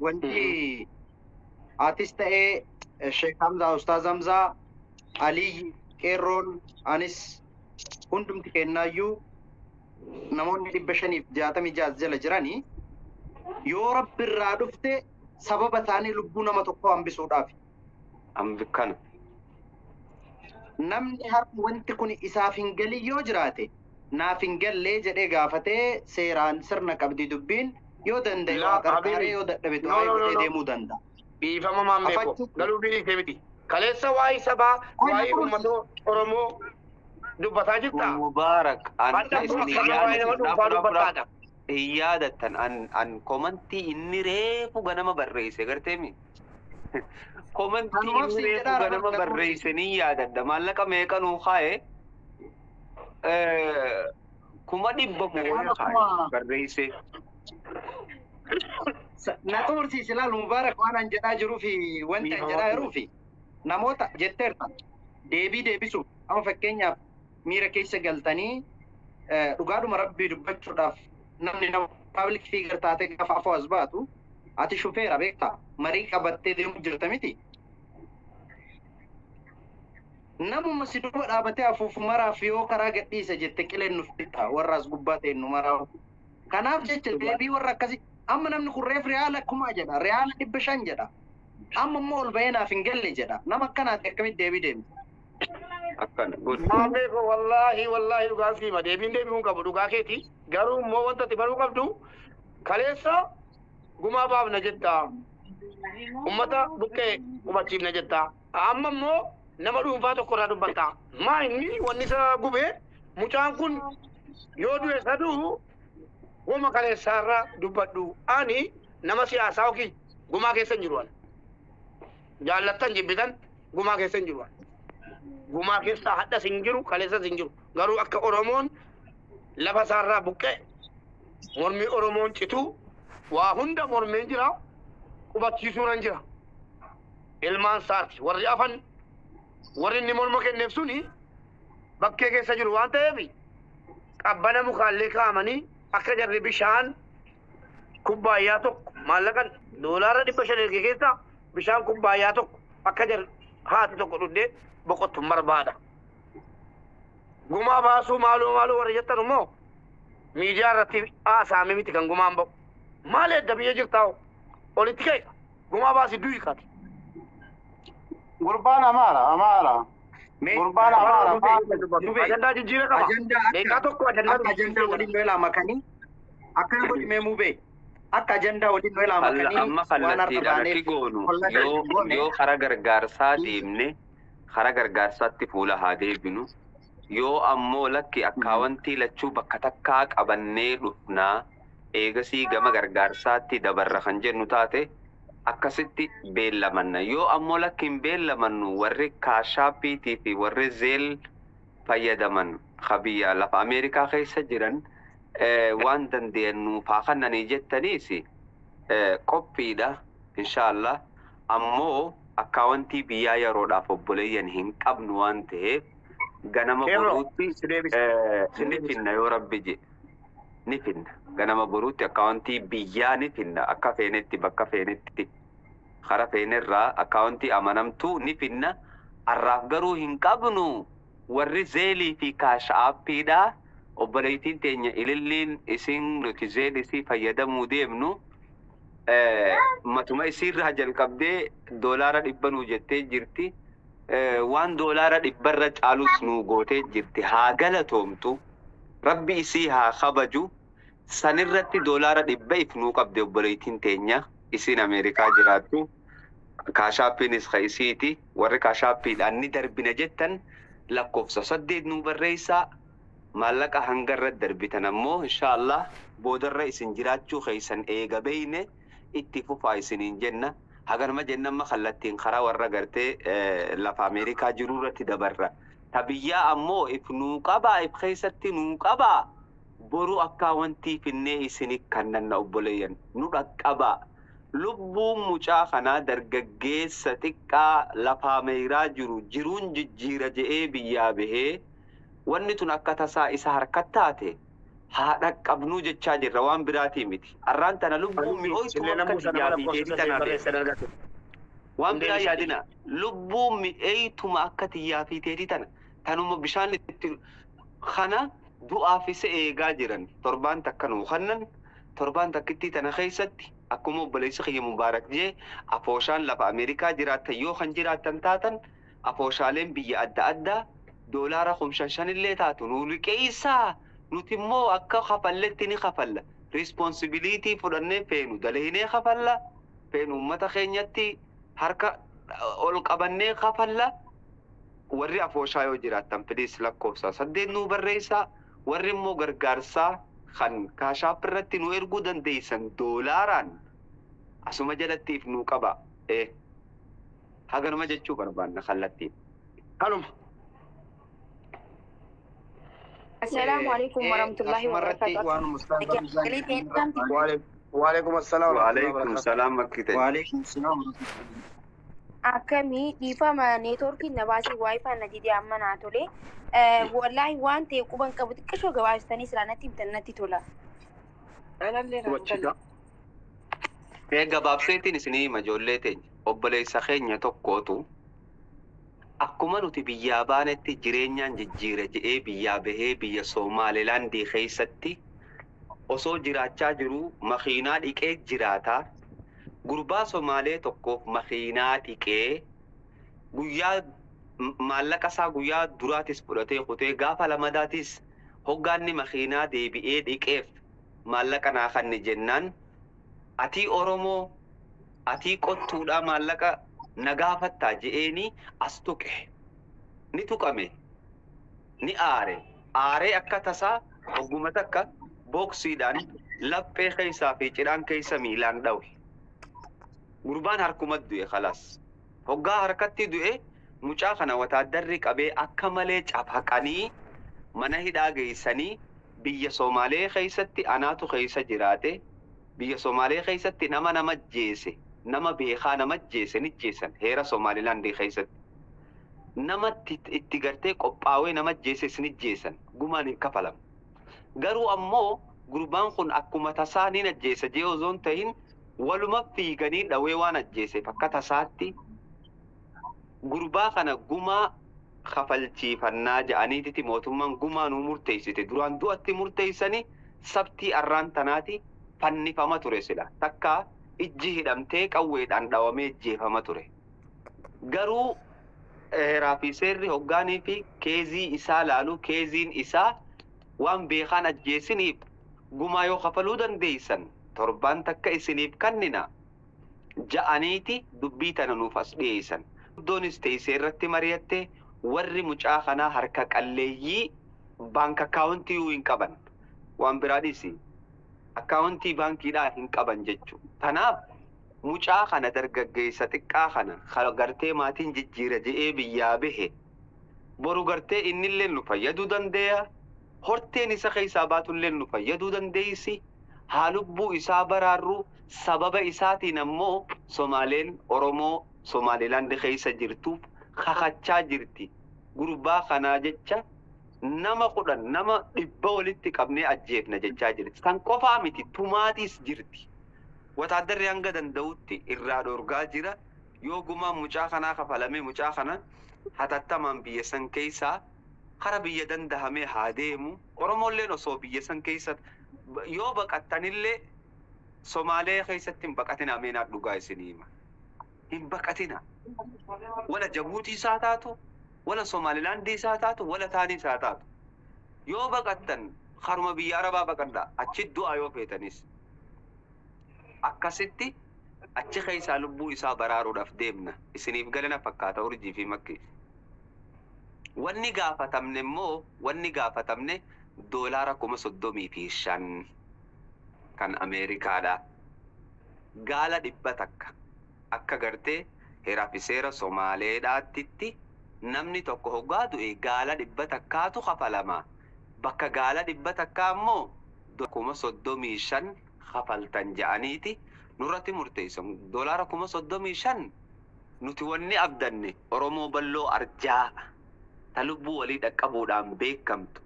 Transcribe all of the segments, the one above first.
Wanti atis ta'ee Sheek Hamzaa, Ustaaz Hamzaa, Aliyyi, Qeerroon, anis hundumti kennaayyuu namoonni 566 jala jiranii yoo Rabbi irraa dhufte sababa ta'anii lubbuu nama tokkoo hambisuudhaaf. Hambi kana. Namni har'a wanti kun isaaf hin galin yoo jiraate naaf hin gallee jedhee gaafatee seeraan sirna qabdi dubbiin yoo danda'e Laa waa qarqaaree habibi. yoo dadhabe No, du'aa no, no, godhee no. deemuu danda'a. Dhiifama maan beeku. Afachuu Galuu dhiisee miti. Kaleessa waa'ee sabaa, waa'ee uummata Oromoo dubbataa jirta. Mubaarak an Hadda isin kun hin akkana waa'ee nama yaadattan dhuunfaa dubbataadha. Hin yaadattan an komantii inni reefu ganama barreesse garteemi. Komantii Kanumaaf inni siin reefu jedhaa ganama rafa barreesse ni yaadadha. Maallaqa meeqa nuu kaa'e 100,000 Waan wayii kaa'e akkuma barreesse. Na xumursiisi ilaalu Mubaarak waan an jedhaa jiruu fi wanti an jedhaa jiruu fi namoota jetteerta deebii deebisuuf amma fakkeenyaaf miira keessa galtanii dhugaadhuma Rabbii dubbachuudhaaf namni nama public figure taatee gaafa afoo as baatu ati shufeera beektaa marii qabattee deemu jirta miti. Namuma si duuba dhaabatee afuufu maraaf yoo karaa gadhiisa jette qileen nuuf fixa warra as gubbaa ta'e nu maraaf. Kanaaf jecha deebii warra akkasii amma namni kun reef riyaala 1000 jedha, riyaala 500 jedha. Amma immoo ol bahee naaf hin galle jedha. Nama akkanaati akkamitti deebii deemta? Akkana good. Maan beeku wallaahi wallaahi dhugaan siima deebiin deebi'uu hin qabu dhugaa keeti. Garuu immoo wanta ati baruu qabdu kaleessa gumaa baafna jetta. Uummata buqqee hubachiifna jetta. Amma immoo nama dhuunfaa tokko irraa dubbatta. Maa inni wanni isa gube mucaan kun yoo du'e isa du'u wama kaleessaa irraa dubbadhu. Ani nama siyaasaa yookiin gumaa keessa hin jiru ani. Jaallattan jibbitan gumaa keessa hin jiru ani. Gumaa keessa hadhas hin jiru kaleessas hin jiru. Garuu akka Oromoon lafa isaarraa buqqee mormii Oromoon cituu waa hunda mormeen jira qubachiisuu nan jira. Ilmaan isaati warri afan warri inni morma kenneef suni bakkee keessa jiru waan ta'eef qabbana mukaallee kaa'amanii akka jarri bishaan kubbaayyaa tokko maallaqan $500 erge keessa bishaan kubbaayyaa tokko akka jarri haati tokko dhugdee boqottu hin barbaada. Gumaa baasuu maaloo maaloo warri jettan immoo miidiyaa irratti haasaame miti kan gumaan ba'u. Maal edda biyya jirtaa hoo? Olitti ka'e gumaa baasi du'i kaati. Gurbaan Amaara, Amaara. Mee Gurbaan Amaara. Dubee Ajandaa jijjiira qaba. ajandaa Daqiiqaa akka tokko ajandaa akka ajandaa waliin nu elaa makanii akkana godhi mee mubee akka ajandaa waliin nu elaa makanii Amma waan har'a kallattiidhaan akki baaneef goonu hollata yoo hin goone yoo karaa gargaarsaa deemne karaa gargaarsaatti fuula haa deebinu. Yoo ammoo lakki akkaawwantii lachuu bakka takkaa qabannee dhufnaa eegasii gama gargaarsaatti dabarra kan jennu taate akkasitti beellamanna. Yoo ammoo lakki hin beellamannu warri kaashaappiitii fi warri zeel fayyadaman ka biyya lafa Ameerikaa keessa jiran waan dandeenyu haa kennanii jettaniis qophiidha inshaallah. Ammoo akkaawwantii biyyaa yeroodhaaf obboleeyyan hin qabnu waan ta'eef ganama Qeerroo boruutti si deebisa. Si ni deebisa. finna yoo Rabbi jedhe ni finna. Ganama boruutti akkaawwantii biyyaa ni finna akka feenetti bakka feenetti kara feenerraa akkaawwantii amanamtuu ni finna. Har'aaf garuu hin qabnu warri zeelii fi kaashaappiidha. Obboleettiin teenya ililliin isin nuti zeel isii fayyadamuu deemnu matuma isiirraa jalqabdee $100 nuu jettee jirti. Waan $100rra caalus nuu gootee jirti. Haa galatoomtu. Rabbi isii haa kabaju. Sanirratti $100 if nuu qabde obboleettiin teenya isiin Ameerikaa jiraattu. Kaashaappiinis ka isiiti. Warri kaashaappiidhaan ni darbina jettan lakkoofsa 8 nuu barreessaa. Maallaqa hanga irra darbitan ammoo inshaallah boodarra isin jiraachuu keessan eega beeyne itti fufaa isiniin jenna. Haganuma jenna amma kallattiin karaa warra gartee lafa Ameerikaa jiru irratti dabarra. Ta biyyaa ammoo if nuu qabaa if keessatti nuu qabaa boru akkaawwantii finnee isini kannanna obboleeyyan nu dhaqqabaa. Lubbuun mucaa kanaa dargaggeessa xiqqaa lafaa meeyiraa jiru jiruun jijjiira je'ee biyyaa bahee wanni tun akka tasaa isa harkatti taate Haa dhaqqabnuu jechaa jirra waan biraatii miti. Arraan tana lubbuun mi'ooytu akka xiyyaa fi teetii tanaa beekna. Waan biraa yaadina lubbuun mi'eeytuma akka xiyyaa fi teetii tana tanuma bishaan itti kana du'aaf isa eegaa jiran torbaan takka nuu kannan torbaan takkittii tana keessatti akkuma obboleessi kiyya Mubaarak jee afooshaan lafa Ameerikaa jiraattan yoo kan jiraattan taatan afooshaaleen biyya adda addaa doolaara 5,000 illee taatu nuu liqeessaa nuti immoo akka kafalletti ni kafalla responsibiliitii fudhannee feenu dalahinee kafalla feenu uummata keenyatti harka ol qabannee kafalla warri afooshaa yoo jiraattan please lakkoofsa 8 nuu barreessaa warri immoo gargaarsaa kan kaashaap irratti nu erguu dandeessan doolaaraan asuma jalatti if nuu qaba. Haganuma jechuu barbaanna kallattiin. Kanuma. Assalaamu alaikum warahmatullahi wabarakatuh. Waalaikum assalaam. Waalaikum salaam makkite. Waalaikum salaam. Akkamii dhiifama neetwoorkiin na baasee waayifaa na didee amma naa tole. Wallaahi waan ta'e quban qabu xiqqishoo gabaabsitanii silaa natti himtan natti tola. Gabaabseetiin isinii hima ijoollee teenya obboleessa keenya tokkootu akkuma nuti biyyaa baanetti jireenyaan jijjiira jedhee biyyaa bahee biyya Somaalilaandii keessatti osoo jiraachaa jiruu makiinaa dhiqee jiraataa. Gurbaa Somaalee tokkoof makiinaa dhiqee guyyaa maallaqa isaa guyyaa duraatis fudhatee kutee gaafa lamadaatis hoggaanni makiinaa deebi'ee dhiqeef maallaqa naa kanni jennaan atii Oromoo atii qottuudhaa maallaqa na gaafattaa je'eeni as tuqe ni tuqame ni aare aaree akka tasaa hogguma takka booksiidhaan laphee keessaa fi cidhaan keessa miilaan dhawe. Gurbaan harkumatti du'e khalaas. Hoggaa harkatti du'e mucaa kana wataaddarri qabee akka malee cafaqanii mana hidhaa geessanii biyya Somaalee keessatti anaatu keessa jiraate biyya Somaalee keessatti nama nama jeese nama beekaa nama jeese ni jeesan heera Somaalilaandii keessatti. Nama itti gartee qophaawee nama jeeses ni jeesan gumaan hin kafalamu. Garuu ammoo gurbaan kun akkuma tasaa ni ajjeesa jee osoo hin ta'in waluma fiiganii dhawee waan ajjeeseef akka tasaatti gurbaa kana gumaa kafalchiifannaa ja'aniititi mootummaan gumaa nuu murteessite duraan du'atti murteessanii sabtii arraan tanaati fannifama ture sila takka ijji hidhamtee qawweedhaan dhawamee jeefama ture. Garuu heeraa fi seerri hoggaanii fi keezii isaa laalu keeziin isaa waan beekaan ajjeesiniif gumaa yoo kafaluu dandeessan torbaan takka isiniif kannina ja'aniiti dubbii tana nuuf as dhiyeessan. Iddoonis teessee irratti mari'atte warri mucaa kanaa harka qalleeyyii baank akkaawuntii hin qaban. Waan biraa dhiisi. Akkaawuntii baankiidhaa hin qaban jechuudha. Kanaaf mucaa kana dargaggeessa xiqqaa kana gartee maatiin jijjiira je'ee biyyaa bahe boru gartee innillee nu fayyaduu dandeeya. Horteen isa keessaa baatullee nu fayyaduu dandeessi. Haa lubbuu isaa baraarru sababa isaatiin ammoo Somaaleen Oromoo Somaalilaand keessa jirtuuf kakachaa jirti. Gurbaa kanaa jecha nama 10 nama 100 walitti qabnee ajjeefna jechaa jirti. Kan qofaa miti tumaatiis jirti. Wataaddarri hanga danda'utti irraa dhorgaa jira. Yoo gumaan mucaa kanaa kafalamee mucaa kana hatattamaan biyya san keessaa kara biyya dandahamee haa deemu. Oromoolleen osoo biyya san keessa yoo baqattanillee Somaalee keessatti hin baqatina ameenaa dhugaa isinii hima. Hin baqatina. Wala Jabuutii isaa taatu, wala Somaalilaandii isaa taatu, wala taanii isaa taatu. Yoo baqattan haruma biyya Arabaa baqadhaa achi du'aa yoo feetanis. Akkasitti achi keessaa lubbuu isaa baraaruudhaaf deemna. Isiniif galana fakkaata urjii fi makkii. Wanni gaafatamne immoo wanni gaafatamne doolaara 35,000 kan Ameerikaadha. Gaala 100 akka gartee heeraa fi seera Somaaleedhaatti namni tokko hoggaa du'e gaala 100 kafalama. Bakka gaala 100 ammoo 35,000 kafaltan ja'aniiti nurratti murteessan. Doolaara 35,000 nuti wanni abdanne Oromoo balloo arjaa ta lubbuu walii dhaqqabuudhaan beekamtu.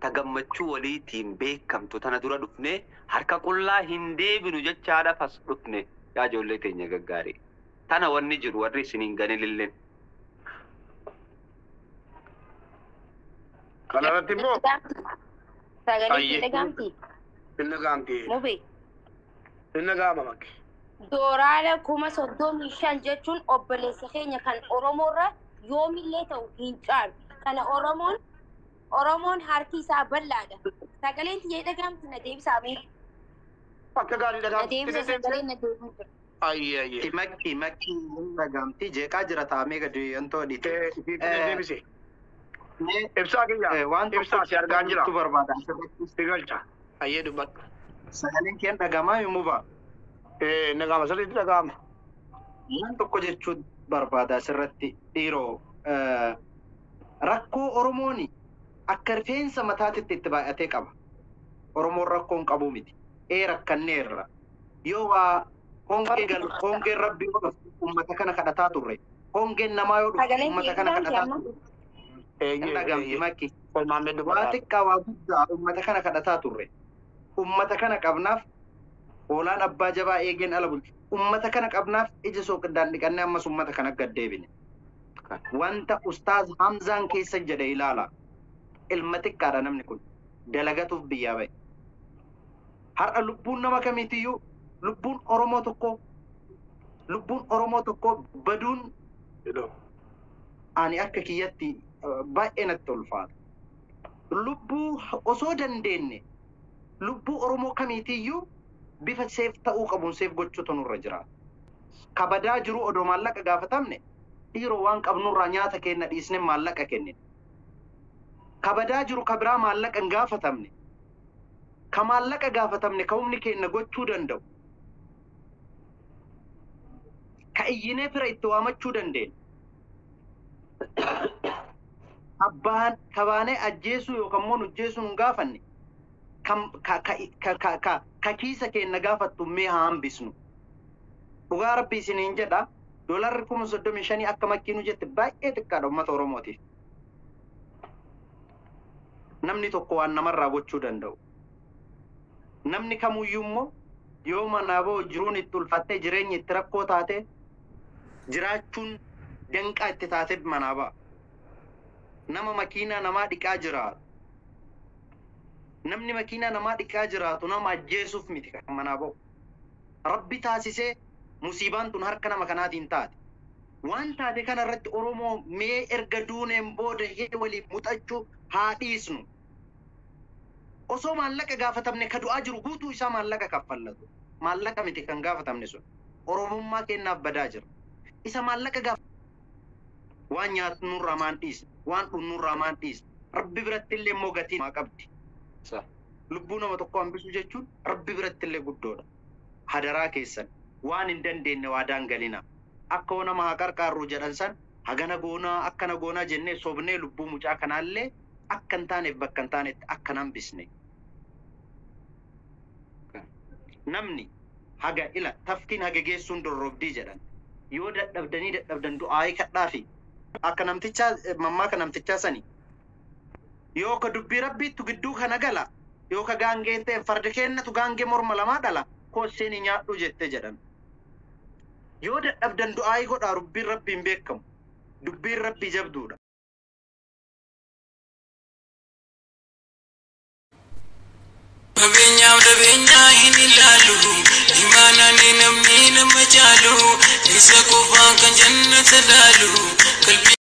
Ta gammachuu waliitiin beekamtu tana dura dhufne harka qullaa hin deebinu jechaadhaaf as dhufne yaa ijoollee teenya gaggaarii. Tana wanni jiru warri isin hin ganililleen. Kanarratti immoo Sagalee Ayyee. dhagaamti. Inni gaamti. Mube. Inni gaama makki. Doolaara 35,000 jechuun obboleessa keenya kan Oromoorra yoomillee ta'u hin caalu. Kana Oromoon harki isaa bal'aadha. Sagaleen tiyya dhagaamti na deebisaa mee? Akka gaarii Na dhagaamti. deebisa sagaleen na deebisaa. Ayyee ayyee. Makki makki dhagaamti jeeqaa jira taa'amee gadi yantoo dhiite. Deebise. Mee Ibsaa kiyya. waan Ibsaa si argaan jira. tokko barbaada asirratti. Si galcha. Ayyee dubbadhu. Sagaleen keen dhagamaa yommuu ba'a. Inni gaama sirriitti dhagaama. Waan tokko jechuu barbaada asirratti dhiiroo rakkoo Oromoon akka rifeensa mataatitti itti baay'atee qaba. Oromoon rakkoo hin qabu miti. Ee rakkanneerra. Yoo waa hongee galu hongeen rabbi yoo dhufu uummata kana kadhataa turre. Hongeen namaa yoo dhufu Sagaleen uummata tiyya kana dhagaamti kadhataa amma. turre. Hin Eeyyee dhagaamti eeyyee. makki. Olmaan Waa dubbadhaa. xiqqaa waa guddaa uummata kana kadhataa turre. Uummata kana qabnaaf hoolaan abbaa jabaa eegeen ala bulti. Uummata kana qabnaaf ija sooqiddaan dhiqannee ammas uummata kana gad deebine. Wanta ustaaz Hamzaan keessa jedhe ilaala. Ilma xiqqaadha namni kun. Dalagatuuf biyyaa ba'e. Har'a lubbuun nama kamiitiyyuu lubbuun Oromoo tokko lubbuun Oromoo tokko baduun ani akka kiyyatti baay'ee natti ulfaata. Lubbuu osoo dandeenye lubbuu Oromoo kamiitiyyuu bifa seef ta'uu qabuun seef gochuutu nurra jira. Kabadaa jiru odoo maallaqa gaafatamne dhiiroo waan qabnurraa nyaata kenna dhiisne maallaqa kennine. Kabadaa jiru ka biraa maallaqa hin gaafatamne. Ka maallaqa gaafatamne ka humni kenna gochuu danda'u. Ka iyyinee fira itti waamachuu dandeenya. Abbaan kabaanee ajjeesuu yookaan immoo nujjeesuu hin gaafanne kam ka ka ka ka ka ka kiisa keenya gaafattu mee haa hambisnu. Dhugaa rabbi isiniin jedha doolarri 35,000 akka makkiinu jette baay'ee xiqqaadha uummata Oromootiif. Namni tokko waan namarraa gochuu danda'u. Namni kamuyyuu immoo yoo manaa bahu jiruun itti ulfattee jireenyi itti rakkoo taate jiraachuun danqaa itti taatee manaa ba'a. Nama makiinaa namaa dhiqaa jiraatu. Namni makiinaa namaa dhiqaa jiraatu nama ajjeesuuf miti kan manaa bahu. Rabbi taasisee musiibaan tun harka nama kanaatiin taate. Waan taate kana irratti Oromoo mee erga duuneen booda hee waliif muxachuu haa dhiisnu. Osoo maallaqa gaafatamne ka du'aa jiru guutuu isaa maallaqa kaffallatu. Maallaqa miti kan gaafatamne sun. Oromummaa kennaaf badaa jira. Isa maallaqa gaafa waan nyaatnurraa maan dhiisne, waan dhugnurraa maan dhiisne. Rabbi biratti illee immoo gatii namaa qabdi. Lubbuu nama tokko hambisuu jechuun rabbi biratti illee guddoodha. Hadaraa keessan waan hin dandeenye waadaan galina. Akka nama haa qarqaarru jedhan san hagana goonaa akkana goonaa jennee sobnee lubbuu mucaa kanaallee akka hin taaneef bakka hin taanetti akka hin hambisne. Namni haga ila taftiin haga geessuun dorrobdii jedhan. Yoo dadhabdanii dadhabdan du'aayii kadhaafi akka namtichaa mammaaka namtichaa sani. Yoo ka dubbii rabbiittu gidduu kana gala yoo ka gaangee ta'e farda kennatu gaangee morma lamaa dhala kooseen nyaadhu jette jedhan. Yoo dadhabdan du'aayii godhaa dubbiin rabbiin beekamu. Dubbiin rabbii jabduudha. Qabeenyaaf dhabeenyaa hin ilaalu, imaanaan namni nama caalu, isa qofaan kan jannata laalu.